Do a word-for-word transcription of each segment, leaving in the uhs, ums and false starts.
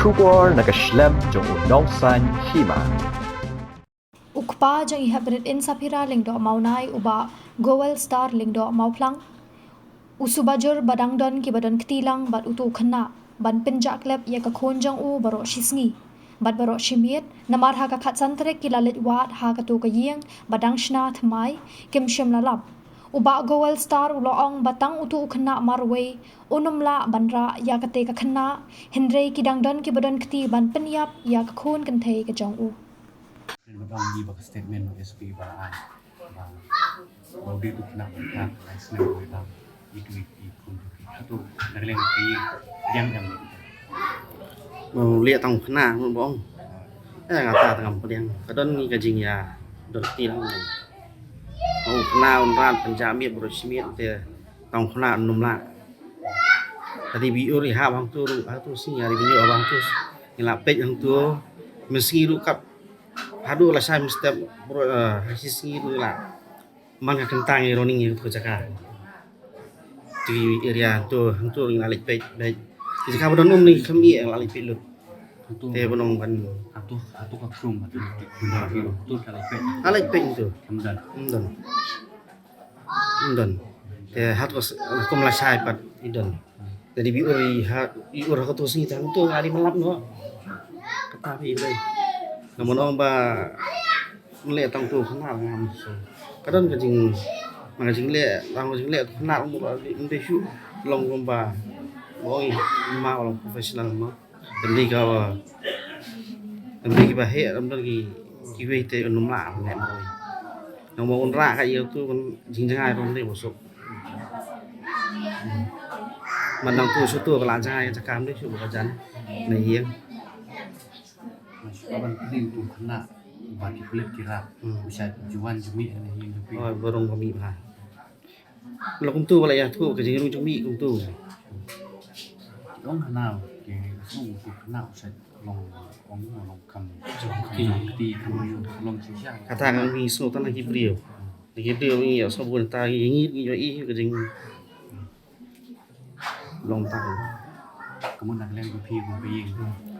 Khubor na ka shlem jong u Nongsaiñ Hima. U kpa jong i heprit Insaphira Lyngdoh Mawnai, u Bah Goel Star Lyngdoh Mawphlang, u suba jur ba dang don kiba don kti lang bad uto u khynnah ban pynjah klep ïa ka khun jong u baroh shi sngi bad baroh shi miet, namar ha ka khatsan tarik ki la leit wad ha kato ka ïing ba dang shna thymmai, kim shym la lap. U Bah Goel Star u la ong ba tang uto u khynnah marwei un ym lah ban rah ïa kata ka khynnah, hynrei ki dang don kiba don kti ban pynïap ïa ka khun kynthei ka jong u. Ba dang di ba ka statement ba S P ba la ai. Ba, ba u dei tu khynnah ba ka lai snem ba dang itu itu pun tu. Satu dah leng ka ïing yang yang. Ba u leh tang khynnah ba ong. Eh, nga ta tang pdiang. Ka don ngi ka jingïa don kti lang. Ba u khynnah un rat pynjah miet baroh shi miet te tang khynnah un ym lah. Tadi bi ur i ha bang tu ru ha tu sing ya ri bi ur bang tu. Ngi la peit hang tu. Mesti ru kap. Haduh la shai mesti bro, eh, ha shi sngi ru la. Man ka kentang i roning i tu jaka. Tu area tu hang tu ngi la leit peit peit. Jaka ba don um ni kham i la leit peit lut. Te ba nong ban. Atu atu ka krum atu. Atu ka leit peit. La leit peit tu. Kam don. Kam don. Don. Te hat ko s-, kum la shai pat i don. Jadi bi ur i ha, i ur ha ko tu sngi tang tu ngali malap no. Kata bi ur. Namun ong ba mele tang tu kena ngam so. Kadang ka jing, ma ka jing le, tang ka jing le kena ong ba mbe shu long ong ba. Oi, ma long professional ma. Dei ka, dei ki ba heh, dei ki, kiwei te un ym lah ne marwei. Nang ba un rah ka ïa tu kan jingjngai rong dei ba suk. Man nang tu shu tu ka la jngai ka jaka dei shu ba ka jan. Na ïing. Shu ka ban pynlong tu kena ba ki pelet ki rah. Hmm. Usha juan jumi na ïing jumi. Oh, barong kami ba. La kumtu ba la ïathuh ka jingrung jong mi kumtu. Long hana ke song ku kena usai long long long kam jong kti kam long shisha. Kata ngan mi sngewthuh na ki briew. Na ki briew ngi ïa sngewbun ta ngi ngi ngi ïohi ka jing long ta. Kamu nak leng ku phi ku phi.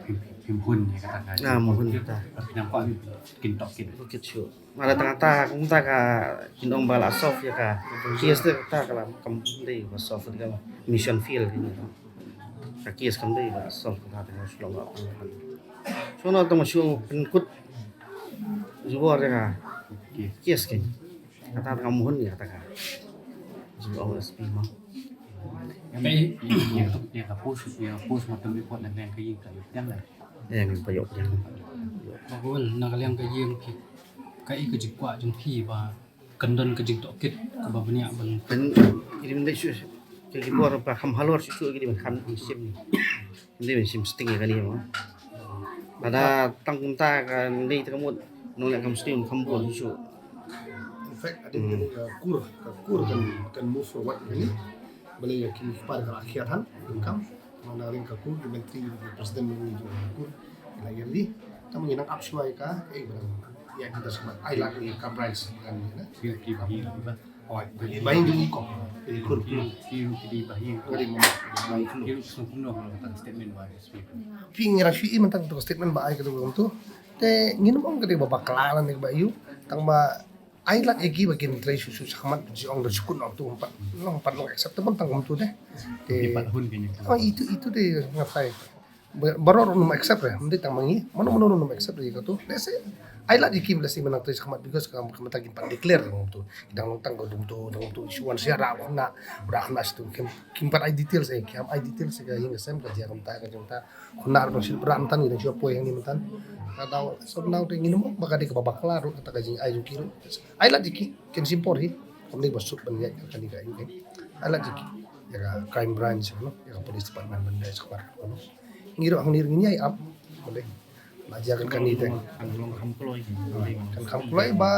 Phim phim hun ïa kata ka. Na mo hun ta. Nampak kin tok kin. Tok kin shu. Mala tang ta kumta ka kin ong ba la solve ïa ka case te ta ka la kam dei ba solve ïa ka mission field kin ong. Ka case kam dei ba solve ka ta ka shu long ba. So na tang shu pynkut jubor ïa ka case kin. Kata ka mohon ïa kata ka. Jubor S P ma. Ïa ka post ïa ka post mortem report na ka ïing ka ïa ka. Ïa ka pa ïa ka. Ba ka wan na ka liang ka ïing ki. Ka i ka jingkwah jong phi ba kan don ka jingtohkit kaba bniah ban. Kan iri mendai shu ka ki bor ba kham halor shu shu ki di ban kham shim ni. Mendai ban shim sting ïa kani mo. Lada tang kumta ka mendai ta ka mut nong leh kham sting kham bor shu shu. In fact, I think ka kur ka kur kan kan move forward kani. Balei ïa ki kpa ka la khiat han kan kam. Nang na ring ka kur ki menteri ki president ngi jong ka kur. Ila ïa li. Tang ngi nang ap shuwa ïa ka, eh, barang ïa kita semua. Ai lak ïa ka branch kan ïa na. Ki ki bahi ba. Oh, bahi bahi jong i ko. Ki kur kur. Ki ki di bahi. Kali mama. Bahi kur. Ki sung kumno ka statement ba S P. Phi ngi rang shu i mentang tu statement ba ai ka tu tu. Te ngin ong ka dei ba bakla lan ïa ba ïu. Tang ba ai lad ïa ki ba kin trei shu shu shakhmat ji ong da shu kun ong tu pat long pat long acceptable tang kum tu de. Te pat hun kini. Oh, itu itu de ngatai. Ba- Baroh ruh num accept re, mesti tang mangi, mano mano ruh num accept re ka tu. Let's say ai lad ïa ki let's say menang trei shakhmat because ka ka mata kin pat declare kum tu. Dang long tang ka dum tu, dang tu shu wan sia ra na, ra na situ kim kim pat ai details eh, kim ai details ka ïing ka sem ka jia ka mata ka jong ta. Khun nar dang shu bra mynta ngi dang shu poi hangne mynta. Ka dau sop nau te ngi num ba ka dei kaba bakla ruh kata ka jingai jong ki ruh. Ai lad jong ki kin shim por hi. Kam dei ba suk ban ïaid ka kane ka ïing. Ai lad jong ki. Ïa ka crime branch no, ïa ka police department ban ïaid suk bar no. Ngi ruh hangne ngi ïaid ap. Kam dei. La jia ka kane te. Kan long kham kloi. Kan kham kloi ba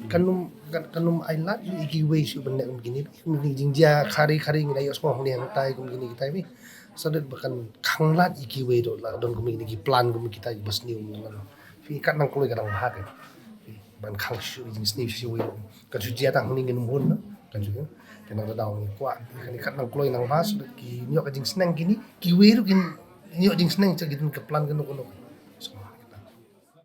kan num kan kan num ai lad ïa kiwei shu ban leh kum kine. Ngi jingjia khari khari ngi la ïohsngew hangne hangtai kum kine kitai. Sa dei ba kan khang lad ïa kiwei ruh la don kum kine ki plan kum kita ba sniew ngi ngan. Phi kat nang kloi ka dang bha ka. Phi ban khang shu ïa jingsniew shu wei ruh. Kan shu jia tang hangne ngin ym hun na. Kan shu. Te nang da daw ngi kwah. Kan kat nang kloi nang bha sa dei ki ñiuh ka jingsneng kine. Kiwei ruh kin Ngi ïoh jingsneng cha ki don ka plan kano kano.